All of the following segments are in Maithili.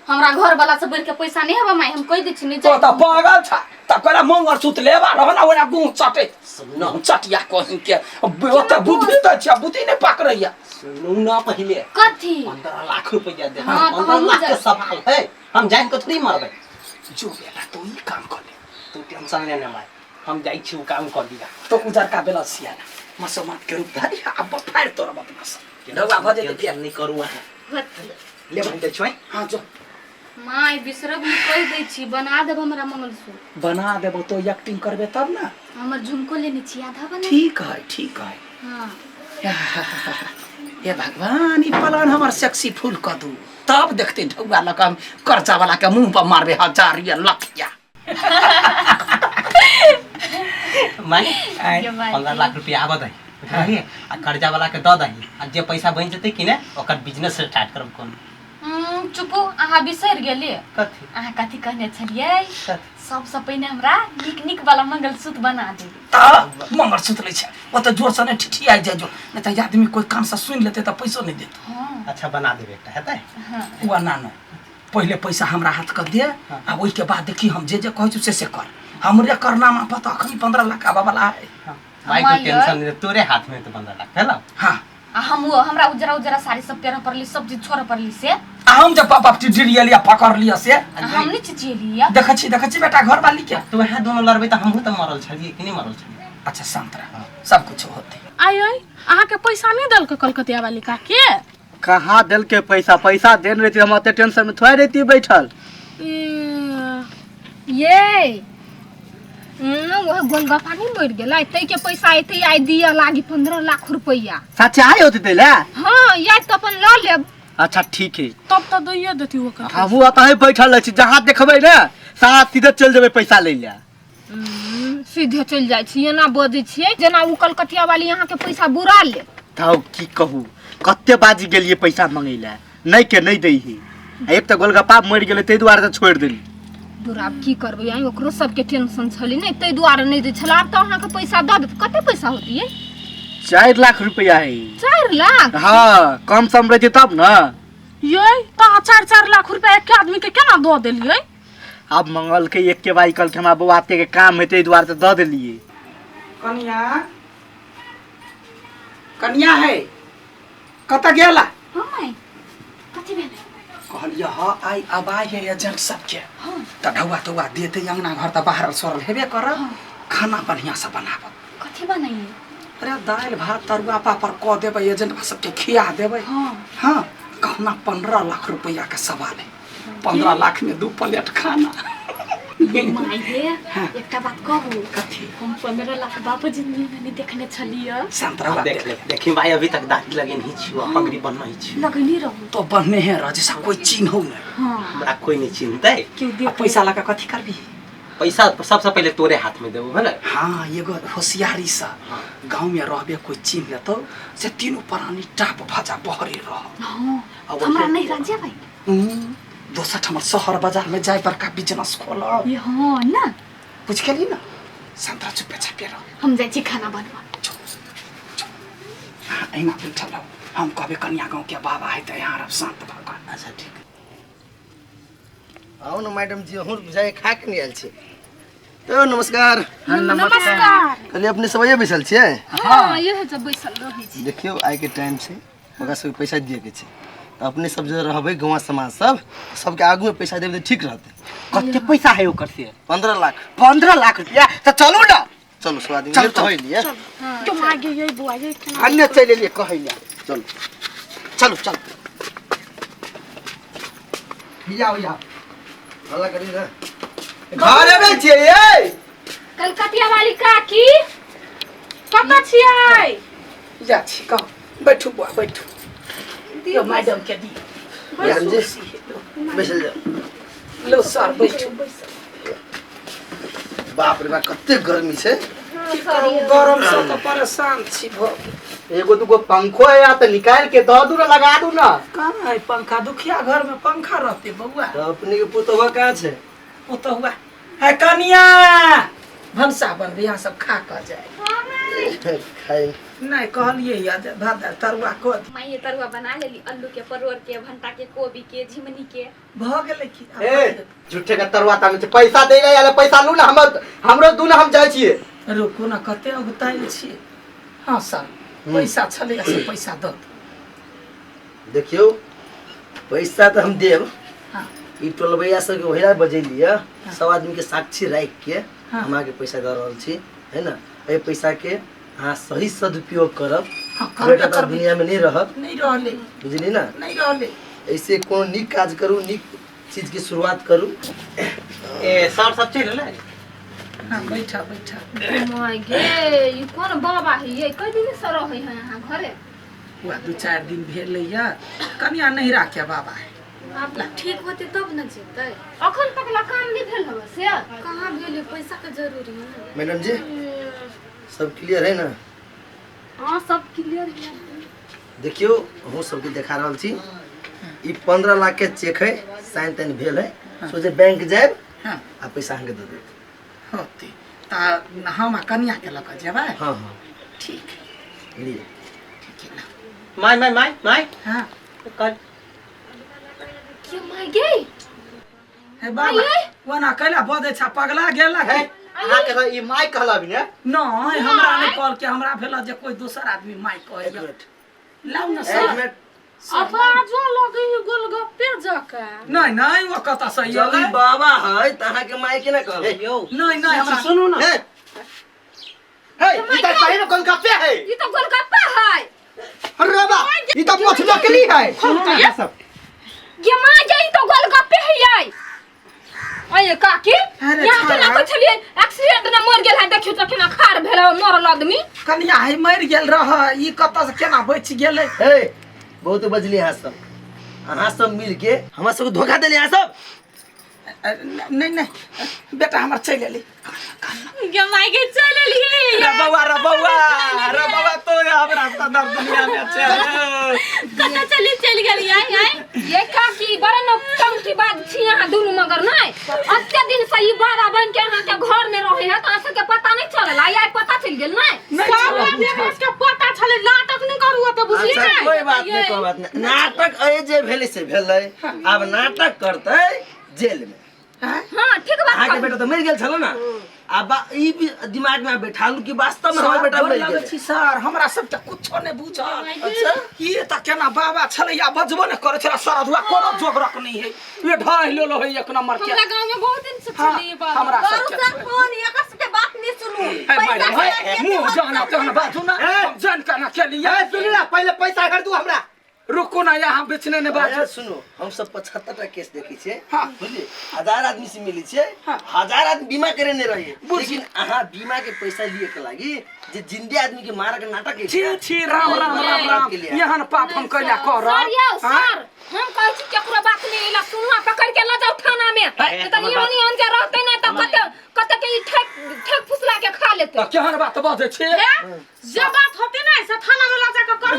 हमरा घर वाला से बढ़ के पैसा नहीं हवा माई, हम कह दै छी नहीं तो त पागल छ त कोला मंगल सूत्र लेबा रह ना ओना गुं चटे सुनू चटिया कहीं के ओते बुद्धि त छ, बुद्धि नहीं पकड़ैया। सुनू ना पहिले। कथी? 15 लाख रुपया दे। हाँ, तो 15 हमहूँ लाख के जान- सवाल है, हम जान के थोड़ी मरबै। जो बेला तो ई काम कर ले, तू टेंशन लेने माय, हम जाइ छी उ काम कर दिया। तो उजरका बेला सियाना मसोमात के रूप धारी अब फाड़ तोरा अपना से ढौआ भ जेतै। टेंशन नहीं करू अहाँ। ले भाई दै छुआई। हां जो माय बिसरब नहीं, कह दै छी बना देब हमरा मंगलसूत्र। बना देबो तो एक्टिंग करबे तब ना। हमर झुमको लेने छी आधा बना। ठीक है ठीक है। हाँ। हे भगवान, ई प्लान हमर सेक्सी फूल क दू तब देखते ढौआ लग हम कर्जा वाला के मुंह पर मारबे हजार या लखिया। माय ये माय। 15 लाख रुपया आबऽ दही, बुझलियै? आ कर्जा वाला के दऽ दही, आ जे पैसा बनि जेतै कि ने ओकर बिजनेस स्टार्ट करब कोनो। चुपू, अहाँ बिसरि गेलियै। कथी? अहाँ कथी कहने छलियै? कथी? सबसँ पहिने हमरा नीक नीक वाला मंगलसूत्र बना देबै। त मंगलसूत्र लै छै ओते जोर से नहि ठिठियाइ जाइ जो, नहि तऽ आदमी कोई कान से सुनि लेतै तऽ पैसो नहि देतै। हाँ। अच्छा बना देबै एकटा, हेतै? हाँ। ओ ना ना, पहिले पैसा हमरा हाथ के दे आ ओहिके बाद देखी हम जे जे कहै छी से से कर। हमरे करनामा पर तऽ अखनी 15 लाख आबऽ वाला है। हाँ। माय माय तू टेंशन नहीं, तोरे हाथ में तो 15 लाख है ना। हाँ। आ हम वो हमरा उजरा उजरा साड़ी सब पेरऽ पड़ली, सब चीज छोड़ऽ पड़ली से। आ हम जब बाप टिटिरियल या पकड़ लिया से। आ हम नहीं चिचियली। देखै छी, देखै छी बेटा घर वाली के। तू यहाँ दोनों लड़बै तऽ हमहूँ तऽ मरल छलियै कि नहि मरल छलियै? अच्छा शांत रह, सब कुछ होते। आय आय, अहाँके पैसा नहीं देलकै कलकतिया वाली काकी? कहाँ देलकै पैसा? पैसा देने रहती हम ओते टेंशन में थोड़े रहती बैठल। ई, ये वह गोलगप्पा नहीं मर गेलै तै के पैसा एतै आइ दिअ लागी 15 लाख रुपैआ। सच्चे आइ होते दै ला? हाँ, याद तऽ अपन लऽ लेब। अच्छा ठीक है। तब तऽ दैये देती ओकर। हमहूँ ओतहि बैठल रहै छी, जहाँ देखबै ने सारा सीधे चलि जेबै पैसा लै लए। सीधे चलि जाइ छी, एना बजै छियै जेना ओ कलकतिया वाली अहाँके पैसा बुरा ले। तब की कहू, कते बाजी गेलियै पैसा मंगै लए, नहि के नहि दै ही। आ एक तऽ गोलगप्पा मरि गेलै ताहि दुआरे तऽ छोड़ि देली। दूर आब की करबै, आइ ओकरो सबके टेंशन छलै ने ताहि दुआरे नहि दै छलै। आब तऽ अहाँके पैसा दऽ देत। कते पैसा होतियै? 4 लाख रुपया है। 4 लाख? हाँ, कम सम रहती तब ना। ये तऽ 4-4 लाख रुपया एक आदमी के केना दऽ देलियै? आब मंगल के एक के बाई कल के हमरा बौआ के काम हेतै, एहि दुआरे तऽ दऽ देलियै। कनिया, कनिया है कतऽ गेला? हाँ माय, कथी भेलै? कहलियै हँ आइ आवाज है एजेंट सबके तऽ ढौआ तौआ देतै, अंगना घर तऽ बाहर सड़ल हेबे कर, खाना बढ़िया से बनाब। कथी बनाइए? अरे दालि भात तरुआ पापड़ कऽ देबै, एजेंट सबके खिया देबै। हाँ। हाँ, कहना 15 लाख रुपया के सवाल है, 15 लाख में 2 प्लेट खाना। माय हे, एकटा बात कहू? कथी? हम 15 लाख बाप जिंदगी में नहीं देखने छलियै। शांत रह। देख ले, देखी भाई अभी तक दाढ़ी लगे नहीं छियो, पगड़ी बन्ह नहीं छियो। लगनी रहू तो बन्ने है रह, जैसा कोई चिन्ह नहीं। हाँ। हमरा कोई नहीं चिन्हतै। क्यों देख आ पैसा लगा कथी करबी? पैसा सबसे पहले तोरे हाथ में देबो भेलै। हाँ, एगो होशियारी से गाँव में रहबे कोई चिन्ह लेतौ से तीनों प्राणी टाप भजा बहरे रह। हाँ। आ हमरा नहीं राज्य भाई। दोसर ठाम शहर बाजार में जाय बड़का बिजनेस खोलब। ये हाँ ना। बुझ गेली ना? संतरा चुपे छापे रह। हम जाइ छी खाना बनबऽ। हाँ, अहिना बैठल रहो, हम कहबे कन्या गाँव के बाबा है तऽ यहाँ रह शांत भऽ कऽ। अच्छा ठीक। आउ ने मैडम जी, अहूँ बुझाइ खा के नहि आयल छी। तो नमस्कार। नमस्कार। कहलियै अपने सब आइए बैसल छियै? हाँ, इएह सब बैसल रहै छी। देखियौ आइ के टाइम छै, ओकरा सबके पैसा दिअ के छै, तऽ अपने सब जे रहबै गाँव समाज सब सबके आगू में पैसा देबै तऽ ठीक रहतै। कते पैसा है ओकर से? 15 लाख। 15 लाख रुपया? तऽ चलू ना। चलू सब आदमी चल, मिल चल। तऽ लिए। तुम आगे ये बुआ ये केना? अन्य चलि एलियै कहै लए। चलू चलू चलू। या या हल्ला करी ना। घरे में छियै ये। कलकतिया वाली काकी कतऽ छियै? जा छी कहू, बैठू बुआ बैठू। दियौ मैडम के दियौ। मैडम जी बैसल जाउ। लो सर बैठू। बाप रे बाप कते गर्मी छै। की करू, गरम से तऽ परेशान छी भऽ गेल। एगो दूगो पंखो है या तऽ निकालि के दऽ दू ना, लगा दू ना। कहाँ है पंखा? दुखिया घर में पंखा रहते बौआ। तऽ अपने के पुतोहुआ कहाँ छै? पुतोहुआ है कनिया भनसा बनबे, यहाँ सब खा कऽ जाए। खाइ नहीं कहलिए या जे भात दालि तरुआ कऽ दे। माई तरुआ बना लेली आलू के, परोड़ के, भंटा के, कोबी के, झिमनी के। भऽ गेलै की? आब ए झूठे के तरुआ ताने छै, पैसा दै ले आयल, पैसा लू ना, हमर हमरो दू ना, हम जाइ छियै। रुकू ना, कते उगतायल छियै। हाँ सर, पैसा छलै से पैसा दऽ दू। देखियौ पैसा तऽ हम देब। हाँ। ई टोलबैया सबके ओहिला बजेलियै, सब आदमी के साक्षी राखि के हाँ। हम अहाँके पैसा दऽ रहल छी, है ना? एहि पैसा के अहाँ सही सदुपयोग करब। हाँ, करबे बेटा तऽ करबै। दुनिया में नहीं रहत। नहीं रहले। बुझली ना? नहीं रहले। ऐसे कोनो नीक काज करू, नीक चीज के शुरुआत करू। ए सर सब चलि एलै। हाँ बैठा बैठा। My गे, ई कोन बाबा है ये? कई दिन से रहै है यहाँ घरे? वह 2-4 दिन भेलै या कनिया नहीं राखे बाबा है। आब ठीक होते तब न जेतै। अखन तक ला काम नहीं भेल हवे से? कहाँ भेलै, पैसा के जरूरी है ना। मैडम जी सब क्लियर है ना? हाँ सब क्लियर है। देखियो हम सबके देखा रहल छी, ई 15 लाख के चेक है, साइन ताइन भेल है। सोचे बैंक जायब। हाँ। आ पैसा अहाँके दऽ देब। होते ता हम कनिया के लऽ कऽ जेबै। हाँ हाँ ठीक लिए। ठीक है ना। My my my my. हाँ कल के my गे हे बाबा ओना कैला बजै छ, पगला गेला हे की? अहाँ के ई माय कहला अभी ने? नहीं हमरा नहीं कहल के, हमरा भेल जे कोई दोसर आदमी माय कहैया। एक मिनट। लाउ ना एक सर। मिनट। आवाजो लगै है गोलगप्पे जकाँ। नहीं नहीं वो कतऽ सही जब ई है। बाबा है तऽ अहाँके माय केना कहबै? यौ नहीं नहीं हमरा सुनू ना। हे हे ई तऽ सही में गोलगप्पे है। ई तऽ गोलगप्पा है। अरे बा ई तऽ मछ नकली है। सुनू ना सब। गे माय गे, ई तऽ गोलगप्पे है ये। अये काकी, अरे यहाँ केना छोड़ा। कहै छलियै एक्सीडेंट में मर गेल है, देखियौ तऽ केना खार भेल है मरल आदमी। कनिया है मरि गेल रह, ई कतऽ से केना बचि गेलै? हे बहुत बजली अहाँ सब, अहाँ सब मिल के हमरा सबके धोखा देली अहाँ सब। नहीं नहीं बेटा हमर चलि एलै। गे माय गे चलि एलियै। रे बौआ रे बौआ रे बौआ, तो हमरा सदर दुनिया में छै। कतऽ चलि चलि गेलियै आइ? ये काकी बड़ा नौटंकी बात छी अहाँ दुनू, मगर नहीं अते दिन से ई बाबा बन के अहाँ के घर में रहे है तऽ अहाँ सबके पता नहीं चलल, आइ आइ पता चलि गेल नहीं? नहीं सब चलल आदमी बुझल। के पता छलै, नाटक नहि करू ओते, बुझलियै? अच्छा कोई बात नहीं, कोई बात नहीं। नाटक अय जे भेलै से भेलै, आब नाटक करतै जेल में। हाँ ठीक बात। अहाँके बेटा तऽ मरि गेल छल ना, आब ई भी दिमाग में बैठालू कि वास्तव में हमर सर, बेटा गोर मरि लगै गेलै। छी सर, हमरा सबके कुछो नहि बुझल। अच्छा ई तऽ केना बाबा छलै या बजबो नहि करै छलै, सरधुआ कोनो जोगरक नहि है, ये ढाई लेलो है एक नंबर के। हमरा गाँव में बहुत दिन से हाँ, छलै बाबा। हमरा करू सबके सर फोन, एकर सबके बात नहीं सुनू। हे मैडम, हे मुँह जाना तहन बाजू ना, हम जान के ना केलियै। ए सुनू ना, पहिले पैसा कर दू हमरा। रुकू ना, यहाँ बेचने नहीं बाजू। अरे सुनो, हम सब 75 टा केस देखै छियै। हाँ। बुझलियै, 1000 आदमी से मिलै छियै। हाँ। 1000 आदमी बीमा करेने रहिए, बुझ- लेकिन अहाँ बीमा के पैसा लिए के लागी जे जिंदे आदमी के मारक नाटक है। छी छी राम राम राम राम, के लिए। एहन पाप हम कैला करब? सर यौ सर, हम कहै छी केकरो बात नहीं एला सुनू, पकड़ के ल जाउ थाना में। हे, तऽ हमर नियम नियम जे रहतै ना तऽ कते कते के ई ठेक ठेक फुसला के खा लेतै। तऽ केहन बात बजै छी? जे बात होते ना से थाना में ल जाके करू।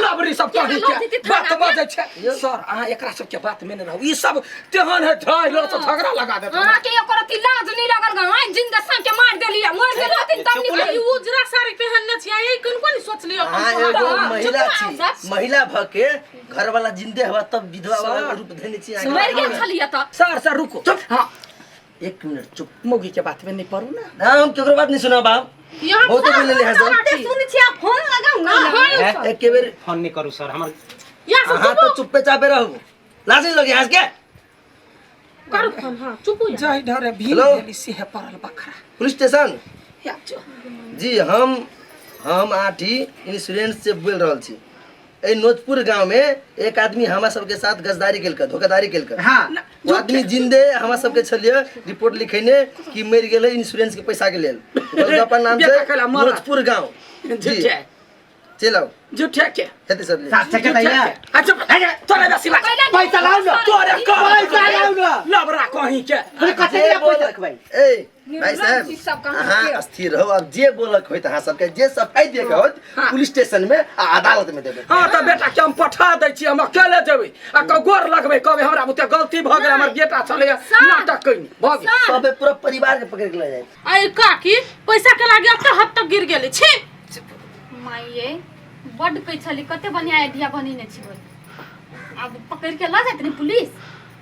लबरी सब कही के बात बजै छै। सर अहाँ एकरा सबके बात में नहि रहू, ई सब तेहन है ढाई लो झगड़ा लगा देत। अहाँ के एको रत्ती लाज नहीं लगल ग? आइ जिंदा सान के मार देलियै, मर गेल रहथिन तब निकल। ई उजरा साड़ी पहिनने छियै, ई कोन कोन सोचलियै अपन अहाँ एगो सोहाग? महिला छी, महिला भ के घर वाला जिंदे हवा तब विधवा वाला रूप धने छी अहाँ। मर गेल छलियै तऽ। सर सर रुको। हाँ एक मिनट चुप, मौगी के बात में नहीं पड़ू ना। ना हम केकरो बात नहीं सुनब बाप, यहाँ बहुत बोलले हैं सर। सुन छी, आप फोन लगाउ ना। एक के बेर फोन नहीं करू सर हमर। यहाँ से अहाँ तो चुप्पे चापे रहू, लाज नहीं लगे हंस के? करू फोन। हाँ चुप हो जा। जय ढरे भीड़ हेलो? गेली से है पड़ल बखरा। पुलिस स्टेशन या जो जी, हम आठी इंश्योरेंस से बोल रहल छी। एहि नोजपुर गांव में एक आदमी हमरा सबके साथ गजदारी केलकै, धोखाधड़ी केलकै। हाँ ओ आदमी जिंदे हमरा सबके छलियै रिपोर्ट लिखेने कि मरि गेलै इंश्योरेंस के पैसा के लेल। गोलगप्पा नाम बेटा छै, कैला मरल। नोजपुर गांव जी। झूठे। चलि आउ। झूठे के हेतै सब ले। सात टके दैया। अच्छा तोरे बेसी बात पैसा लाउ न। तोरे कह पैसा लाउ न। लबरा कहीं के अरे कते दिया पैसा रखबै? ए भाई निर्लज्ज छी साहब सब कहाँ अहाँ स्थिर रहू। अब जे बोलक होइत अहाँ सबके जे सफाई दिए के होत पुलिस स्टेशन में आ अदालत में देबै। हाँ तऽ बेटा के हम पठा दै छी, हम अकेले जेबै आ गोर लगबै, कहबै हमरा बुते गलती भऽ गेल, हमर बेटा छलैया नाटक कयने भऽ गेल। सबे पूरा परिवार के पकड़ के ले जायत। अरे काकी पैसा के लागे अब हद तक गिर गेले छी। माइये बड कहै छली कते बढ़िया आइडिया बनेने छी बोल। आब पकड़ के लऽ जाइत ने पुलिस।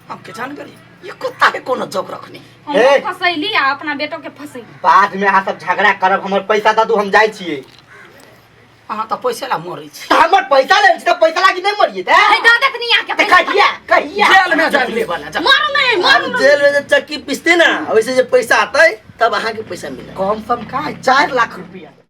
हम के जान गेली ये कुत्ता के कोनो जोग रखनी। हम हे। फसैली आ अपना बेटो के फसैली। बाद में अहाँ सब झगड़ा करब, हमर पैसा दऽ दू, हम जाइ छियै। अहाँ तऽ पैसे ला मरै छी। तऽ हमर पैसा ले छी तऽ पैसा लागी नहि मरियै तऽ? हे दऽ देखनी अहाँके तऽ पैसा। कहिया कहिया जेल में जाय ले वाला जा। मारू नहीं मारू। अब जेल में जे चक्की पिसते ना वैसे जे पैसा आते तब अहाँ के पैसा मिलत। कम सम का 4 लाख रुपया।